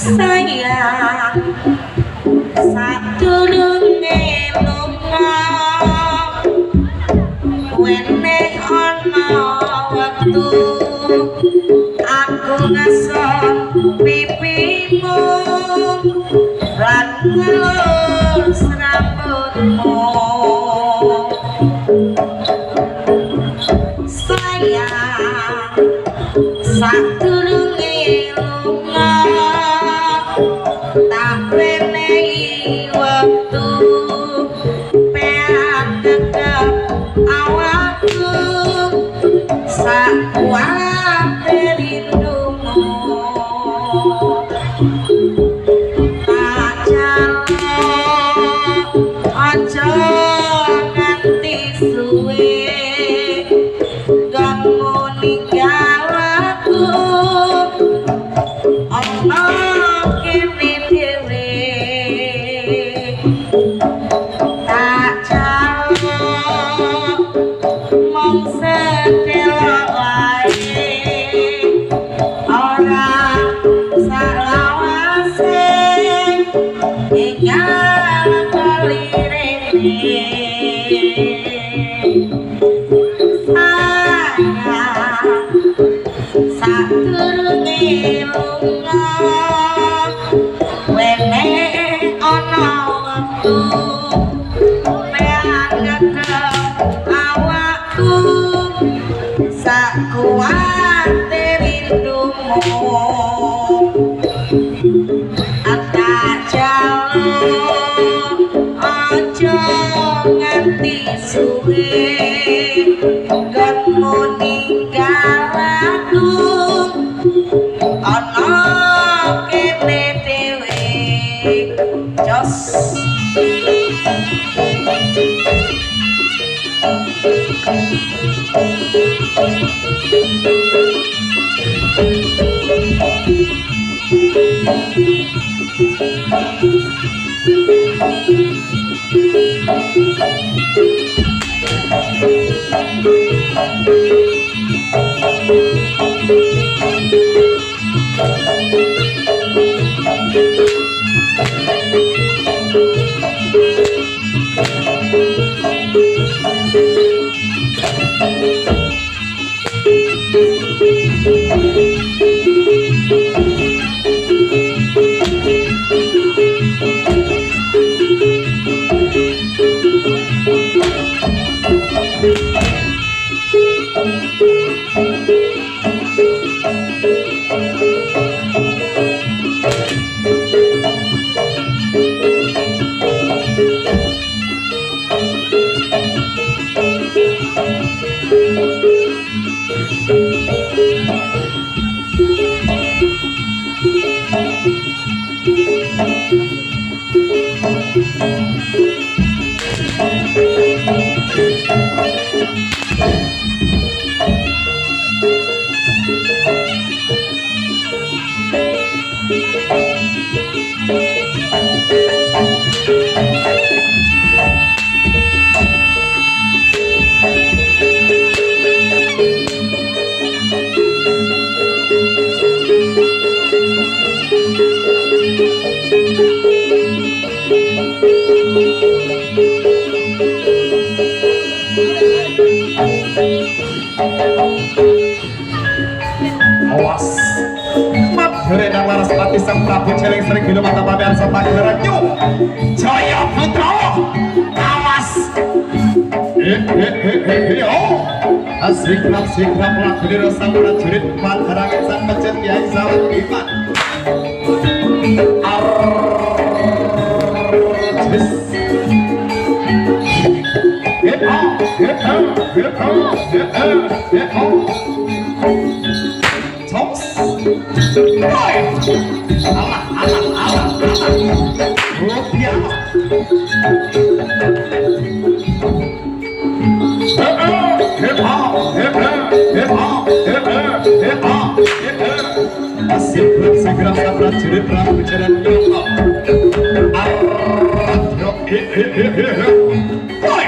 Sayang sadurunge lunga wene ana wektu aku ngesot pipimu lan ngelus rambutmu. Sayang sadurunge lunga tak wenehi wektu pean tetep awakku sakuwate rindumu. Tak jaluk aja nganti suwe nggonmu ninggal aku ana kene dhewe. Tak jaluk mung sedelok wae ora salawase enggal bali rene. Sayang sadurunge lunga wene ana wektu pean ngedep awakku sakuwate rindumu. Tak jaluk aja nganti suwe nggonmu ninggal aku ana kene dhewe. Jos. Prajurit dan Laraspati Sang Prabu Celeng sering gila mata pamer serta gelaran Nyu Jaya Putra. Awas. Oh. Asik sikrap lagu dira sang prajurit Padarangin sang pencet Kiai Sawet Iman. Arjis. Hip hop, hip hop, hip hop, hip hop, hip hop. Tops. Right. Alah, alah, alah, alah. Rupiah. Hip hop, hip hop, hip hop, hip hop, hip hop, hip hop. Asik segera sang prajurit Prabu Jaran Yoga. Arjo, hip hip hip hip. Boy.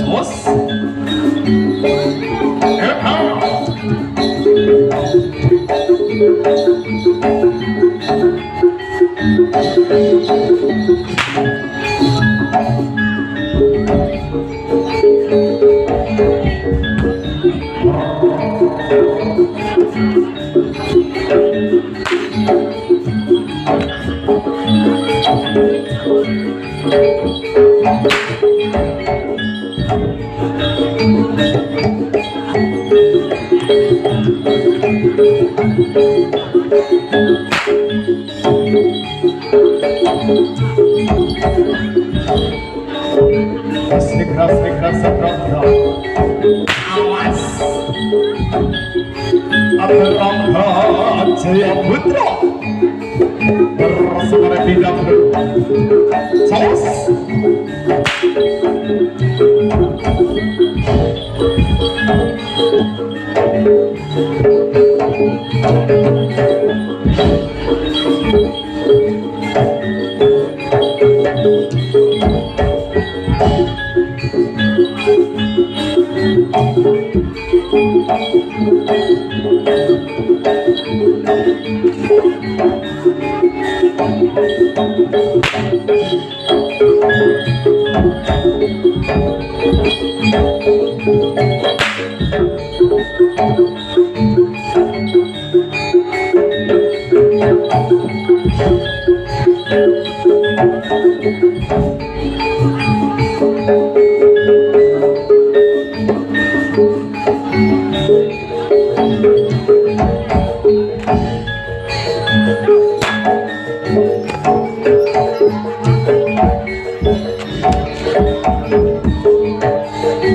Jos. Hip hop. Segera segera segera. Awas. Rangga Jaya Putra bersama tidak Jos.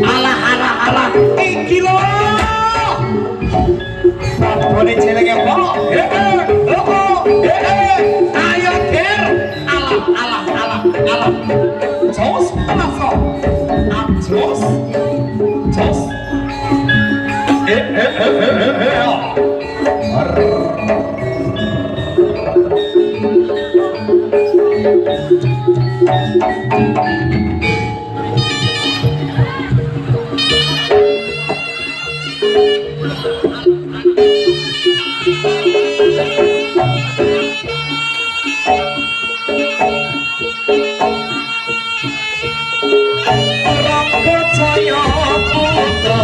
Alah alah alah iki lho. Prabone celenge apa? Ayo ger. Alah alah alah alah. Jos penaso. Jos. Jos. Rangga Jaya Putra.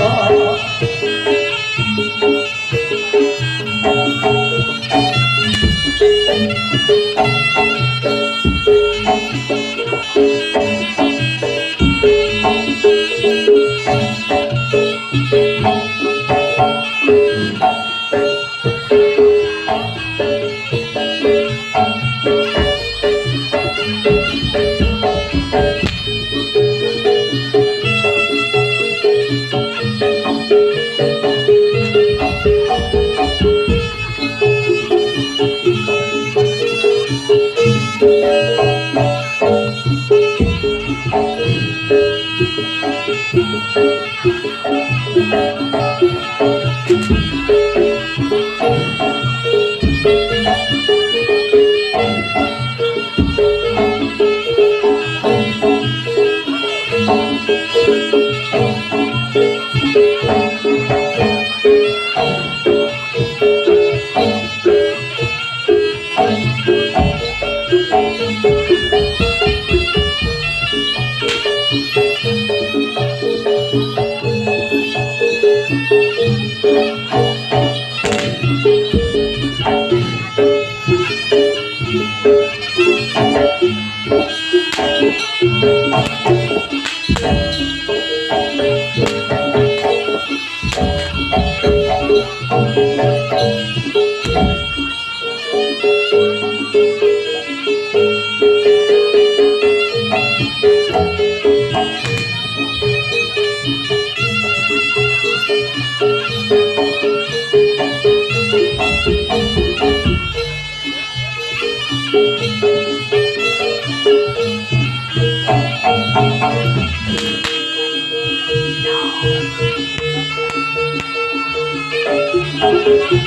Ana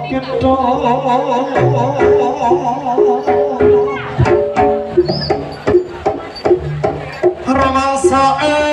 ketha rumangsa